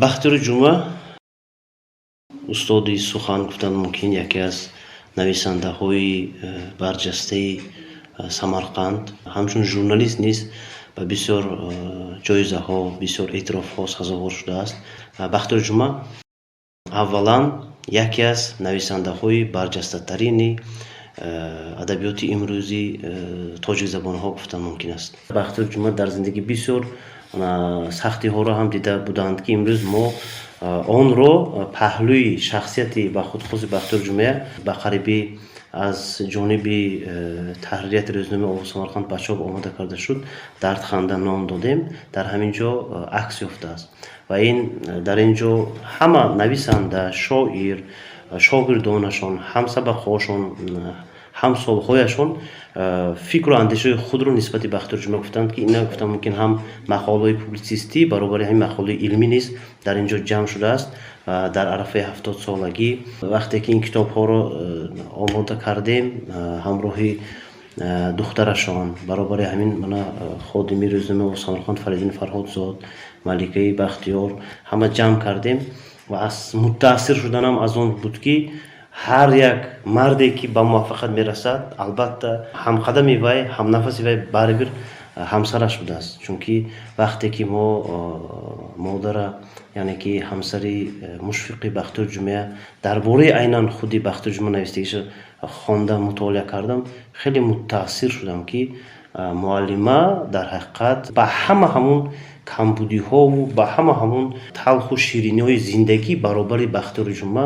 Бахтиёри Ҷума устоди сухан гуфтан мумкин, яке аз нависандаҳои барҷастаи Самарқанд, ҳамчун журналист низ ба бисёр ҷоизаҳо, бисёр эътирофҳо сазовор шудааст. Бахтиёри Ҷума аввалан яке аз нависандаҳои барҷастатарини адабиёти имрӯзи тоҷикзабонҳо гуфтан мумкин аст. Бахтиёри Ҷума дар зиндагӣ бисёр сахтиҳоро ҳам дида буданд, ки имрӯз мо онро паҳлӯи шахсияти ба худхоси Бахтиёри Ҷумая ба қарибӣ аз ҷониби таҳририяти рӯзномаи «Овози Самарқанд» ба чоп омода карда шуд, «Дардханда» ном додем. Дар ҳамин ҷо акс ёфтааст ва ин дар ин ҷо ҳама нависанда, шоир, шогирдонашон, ҳамсабақҳошон, ҳамсолҳояшон фикру андешаҳои худро нисбати Бахтиёри Ҷума гуфтанд, ки ина гуфтан мумкин, ҳам мақолаҳои публитсистӣ баробари ҳамин мақолаи илмӣ низ дар ин ҷо ҷамъ шудааст. Дар арафаи 70-солагӣ вақте ки ин китобҳоро омода кардем, ҳамроҳи духтарашон, баробари ҳамин мана ходими рӯзномаи «Овози Самарқанд» Фаридун Фарҳодзод, Маликаи Бахтиёр, ҳама ҷамъ кардем ва аз мутаассир шуданам аз он буд, ки ҳар як марде, ки ба муваффақият мерасад, албатта ҳамқадами вай, ҳамнафаси вай барибир ҳамсараш будааст. Чунки вақте ки мо модара, яъне ки ҳамсари Мушфиқи Бахтиёри Ҷумая, дар бораи айнан худи Бахтиёри Ҷума навистагиша хонда, мутолиа кардам, хеле мутаассир шудам, ки муаллима дар ҳақиқат ба ҳама ҳамун камбудиҳову ба ҳама ҳамун талху шириниҳои зиндагӣ баробари Бахтиёри Ҷума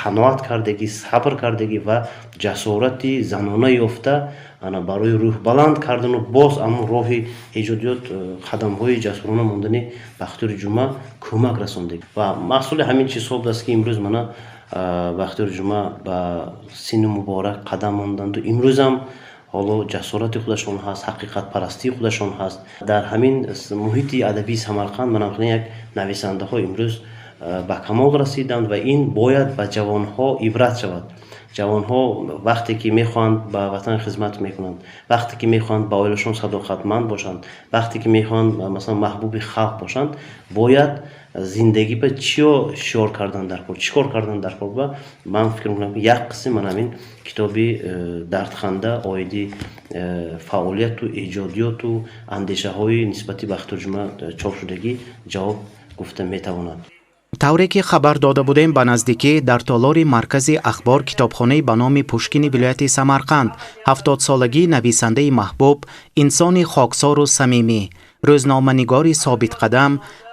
қаноат кардагӣ, сабр кардагӣ ва ҷасорати занона ёфта, ана барои рӯҳбаланд кардану боз ҳамун роҳи эҷодиёт қадамҳои ҷасурона мондани Бахтиёри Ҷума кӯмак расондагӣ. Ва маҳсули ҳамин чизҳо будааст, ки имрӯз мана Бахтиёри Ҷума ба синни муборак қадам монданду имрӯзам ҳоло ҷасорати худашон ҳаст, ҳақиқатпарастии худашон ҳаст. Дар ҳамин муҳити адабии Самарқанд манам як нависандаҳо имрӯз ба камол расиданд ва ин бояд ба ҷавонҳо ибрат шавад. Ҷавонҳо вақте ки мехоҳанд ба ватан хизмат мекунанд, вақте ки мехоҳанд ба оилашон садоқатманд бошанд, вақте ки мехоҳанд, масалан, маҳбуби халқ бошанд, бояд зиндагӣ ба чиё шиор кардан дар кор, чӣ кор кардан дар кор? Ва ман фикр мекунам, ки як қисми ман ҳамин китоби «Дардханда» оиди фаъолияту эҷодиёту андешаҳои нисбати Бахтиёри Ҷума чоп шудагӣ ҷавоб гуфта метавонад. Тавре ки хабар дода будем, ба наздикӣ дар толори Маркази ахбор, китобхонаи ба номи Пушкини вилояти Самарқанд 70-солагии нависандаи маҳбуб, инсони хоксору самимӣ, рӯзноманигори собитқадам,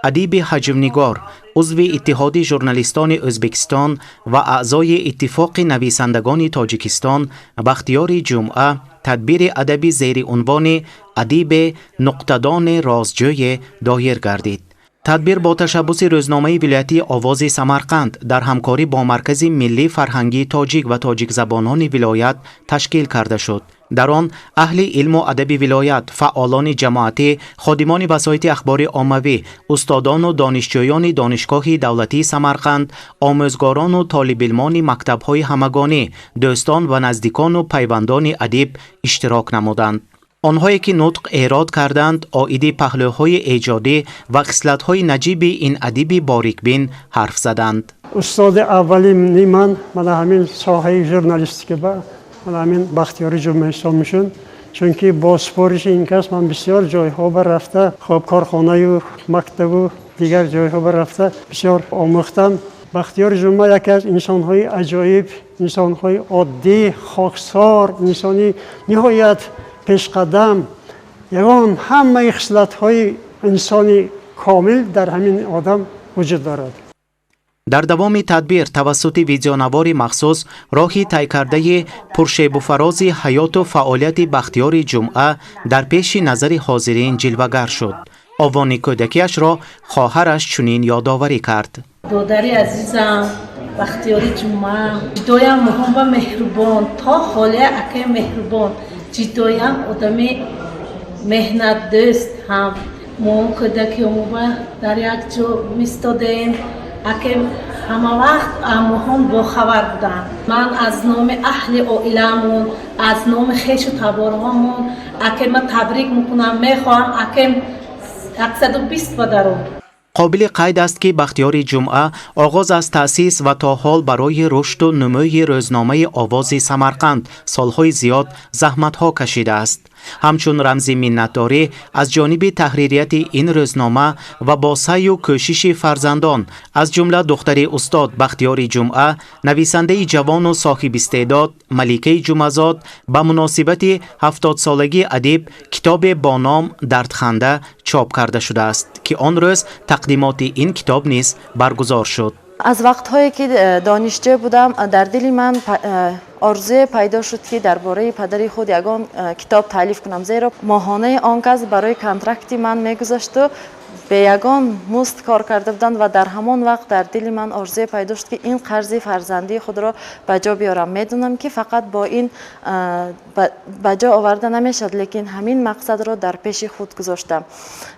адиби ҳаҷвнигор, узви Иттиҳоди журналистони Ӯзбекистон ва аъзои Иттифоқи нависандагони Тоҷикистон Бахтиёри Ҷумъа тадбири адабӣ зери унвони «Адибе нуқтадони розҷӯе» доир гардид. Тадбир бо ташаббуси рӯзномаи вилоятии «Овози Самарқанд» дар ҳамкорӣ бо Маркази миллии фарҳангии тоҷик ва тоҷикзабонони вилоят ташкил карда шуд. Дар он аҳли илму адаби вилоят, фаъолони ҷамоатӣ, ходимони васоити ахбори оммавӣ, устодону донишҷӯёни Донишгоҳи давлатии Самарқанд, омӯзгорону толибилмони мактабҳои ҳамагонӣ, дӯстон ва наздикону пайвандони адиб иштирок намуданд. Онҳое ки нутқ эрод карданд, оиди паҳлӯҳои эҷодӣ ва хислатҳои наҷиби ин адиби борикбин ҳарф заданд. Устоди аввалини ман мана ҳамин соҳаи журналистика ба мана ҳамин Бахтиёри Ҷума ҳисоб мешуд, чунки бо супориши ин кас ман бисёр ҷойҳо ба рафта, хоб, корхонаю мактабу дигар ҷойҳо ба рафта бисёр омӯхтам. Бахтиёри Ҷума яке аз инсонҳои аҷоиб, инсонҳои оддӣ, хоксор, инсони ниҳоят пешқадам, ягон ҳамаи хислатҳои инсони комил дар ҳамин одам вуҷуд дорад. Дар давоми тадбир тавассути видеонавори махсус роҳи тай кардаи пуршебуфарози ҳаёту фаъолияти Бахтиёри Ҷумъа дар пеши назари ҳозирин ҷилвагар шуд. Овони кӯдакиашро хоҳараш чунин ёдоварӣ кард. Додари азизам Бахтиёри Ҷумъа ҷудоям муҳим ва меҳрубон, то ҳолия акаи меҳрубон, ҷиддоям одами меҳнатдӯст ҳам. Мо кӯдакиёмоба дар як ҷо мистодем, аке ҳама вақт амоҳон бохабар буданд. Ман аз номи аҳли оиламон, аз номи хешу таборҳомон акема табрик мекунам. Мехоҳам акем 120 ба даром. Қобили қайд аст, ки Бахтиёри Ҷумъа оғоз аз таъсис ва то ҳол барои рушду нумӯи рӯзномаи «Овози Самарқанд» солҳои зиёд заҳматҳо кашидааст. Ҳамчун рамзи миннатдорӣ аз ҷониби таҳририяти ин рӯзнома ва бо саъю кӯшиши фарзандон, аз ҷумла духтари устод Бахтиёри Ҷумъа, нависандаи ҷавону соҳибистеъдод Маликаи Ҷумъазод, ба муносибати 70-солагии адиб китобе бо ном «Дардханда» чоп карда шудааст, ки он рӯз тақдимоти ин китоб низ баргузор шуд. Аз вақтҳое ки донишҷӯ будам, дар дили ман орзуе пайдо шуд, ки дар бораи падари худ ягон китоб таълиф кунам, зеро моҳонаи он кас барои контракти ман мегузашту бе ягон музд кор карда буданд. Ва дар ҳамон вақт дар дили ман орзуе пайдо шуд, ки ин қарзи фарзандии худро ба ҷо биёрам. Медонам, ки фақат бо ин ба ҷо оварда намешавад, лекин ҳамин мақсадро дар пеши худ гузоштам.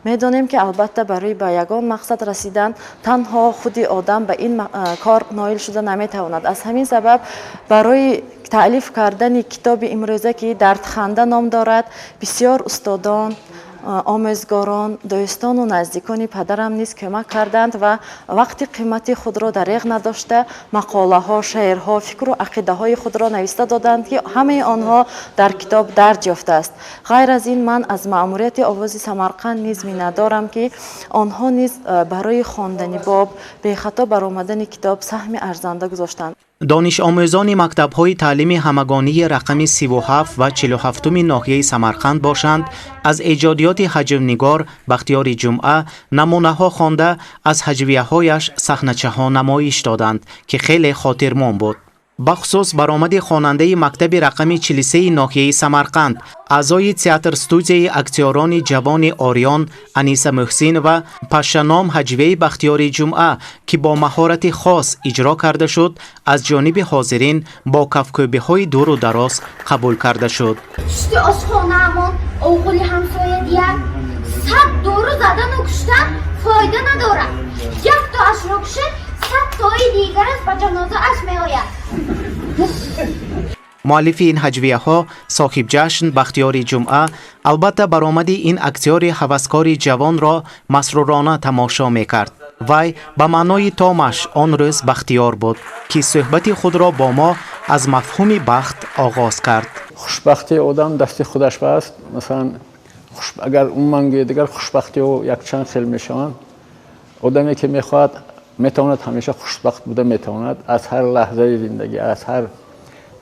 Медонем, ки албатта барои ба ягон мақсад расидан танҳо худи одам ба ин кор ноил шуда наметавонад. Аз ҳамин сабаб барои таълиф кардани китоби имрӯза, ки «Дардханда» ном дорад, бисёр устодон, омӯзгорон, дӯстону наздикони падарам низ кӯмак карданд ва вақти қимати худро дареғ надошта, мақолаҳо, шеърҳо, фикру ақидаҳои худро нависта доданд, ки ҳамаи онҳо дар китоб дарҷ ёфтааст. Ғайр аз ин, ман аз маъмурияти «Овози Самарқанд» низ миннатдорам, ки онҳо низ барои хондани боб, бехато баромадани китоб саҳми арзанда гузоштанд. Донишомӯзони мактабҳои таълими ҳамагонии рақами 37 ва 47-уми ноҳияи Самарқанд бошанд, аз эҷодиёти ҳаҷвнигор Бахтиёри Ҷумъа намунаҳо хонда, аз ҳаҷвияҳояш саҳначаҳо намоиш доданд, ки хеле хотирмон буд. Бахусус баромади хонандаи мактаби рақами 43 ноҳияи Самарқанд, аъзои театр-студияи актёрони ҷавони «Ориён» Аниса Муҳсинова «Пашшаном» ҳаҷвияи Бахтиёри Ҷумъа, ки бо маҳорати хос иҷро карда шуд, аз ҷониби ҳозирин бо кафкӯбиҳои дуру дароз қабул карда шуд. Пушти ошхонаамон оғули ҳамсоя дия 100 дору задану куштан фоида надорад. Якто ашро кушад, 100 тои дигараш ба ҷанозааш меояд. Муаллифи ин ҳаҷвияҳо соҳибҷашн Бахтиёри Ҷумъа албатта баромади ин актёри ҳаваскори ҷавонро масрурона тамошо мекард. Вай ба маънои томаш он рӯз бахтиёр буд, ки суҳбати худро бо мо аз мафҳуми бахт оғоз кард. Хушбахтии одам дасти худаш аст. Масалан, агар умуман гӯед, дигар хушбахтиҳо якчанд хел мешаванд. Одаме ки мехоҳад, метавонад, ҳамеша хушбахт буда метавонад, аз ҳар лаҳзаи зиндагӣ, аз ҳар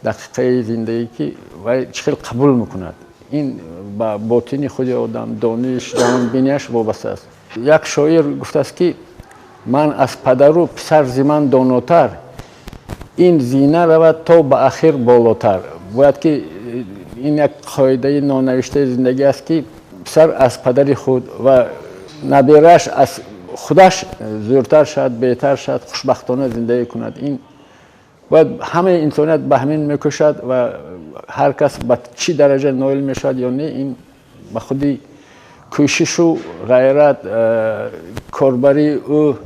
дақиқаи зиндагӣ, ки вай чӣ хел қабул мекунад. Ин ба ботини худи одам, дониш, ҷаҳонбинияш вобаста аст. Як шоир гуфтааст, ки ман аз падару писар зи ман донотар, ин зина равад то ба ахир болотар. Бояд ки ин як қоидаи нонавиштаи зиндагӣ аст, ки писар аз падари худ ва набирааш аз худаш зӯртар шавад, беҳтар шавад, хушбахтона зиндагӣ кунад. Ин бояд ҳамаи инсоният ба ҳамин мекӯшад ва ҳар кас ба чӣ дараҷа ноил мешавад ё не, ин ба худи кӯшишу ғайрат, корбарии ӯ,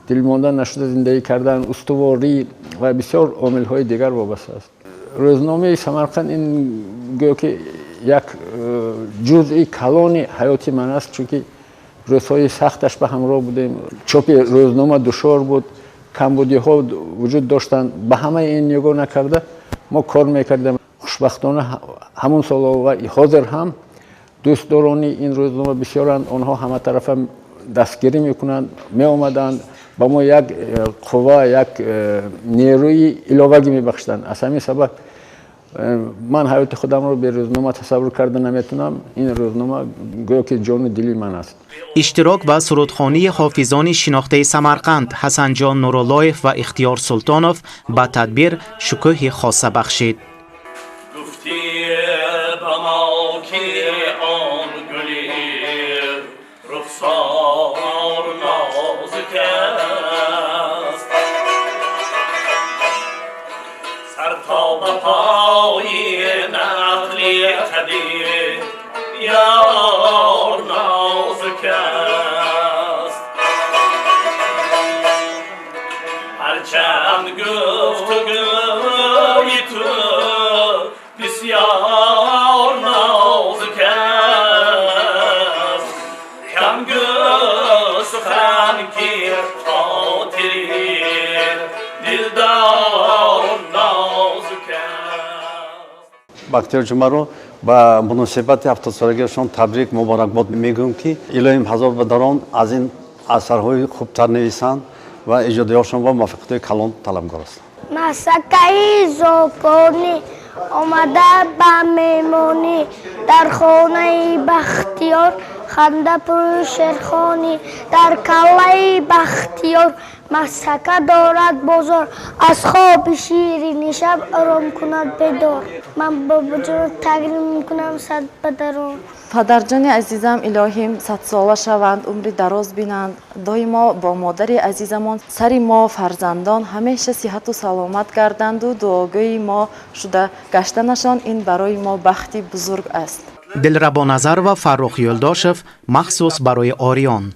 дилмонда нашуда зиндагӣ кардан, устуворӣ ва бисёр омилҳои дигар вобаста аст. Рӯзномаи Самарқанд ин гӯё ки як ҷузъи калони ҳаёти ман аст, чунки рӯзҳои сахташ ба ҳамроҳ будем. Чопи рӯзнома душвор буд, камбудиҳо вуҷуд доштанд. Ба ҳамаи ин нигоҳ накарда, мо кор мекардем. Хушбахтона, ҳамон солҳо ва ҳозир ҳам дӯстдорони ин рӯзнома бисёранд. Онҳо ҳаматарафа дастгирӣ мекунанд, меомаданд, ба мо як қувва, як нерӯи иловагӣ мебахшиданд. Аз ҳамин сабаб ман ҳаёти худамро бе рӯзнома тасаввур карда наметавонам. Ин рӯзнома гӯё ки ҷону дили ман аст. Иштирок ва сурудхонии ҳофизони шинохтаи Самарқанд Ҳасанҷон Нуруллоев ва Ихтиёр Султонов ба тадбир шукӯҳи хоса бахшид. Гуфтӣ ба мо, ки он гули рухсор нозук аст, сар то ба пои нақли қадир ёр нозук аст. Ҳарчанд гуфтугӯи ту бисёр нозук аст, кам. Сухан ки хотири дилдор нозук аст. Бахтиёр Ҷумаро ба муносибати 70-солагиашон табрик, муборакбод мегӯем, ки илоҳим ҳазор бадарон аз ин асарҳои хубтар нависанд ва эҷодиёшон ба муваффақиятҳои калон талабгор ҳастанд. Масакаи зоконӣ омада ба меҳмонӣ, дар хонаи Бахтиёр ханда пуру шерхонӣ. Дар каллаи Бахтиёр масака дорад бозор, аз хоби ширини шаб ором кунад бедор. Ман бобоҷонро такрим мекунам сад бадарон. Падарҷони азизам, илоҳим 100-сола шаванд, умри дароз бинанд, доимо бо модари азизамон сари мо фарзандон ҳамеша сиҳату саломат гарданду дуогӯи мо шуда гаштанашон ин барои мо бахти бузург аст. Дилрабо Назарова, Фаррух Юлдошев, махсус барои Орион.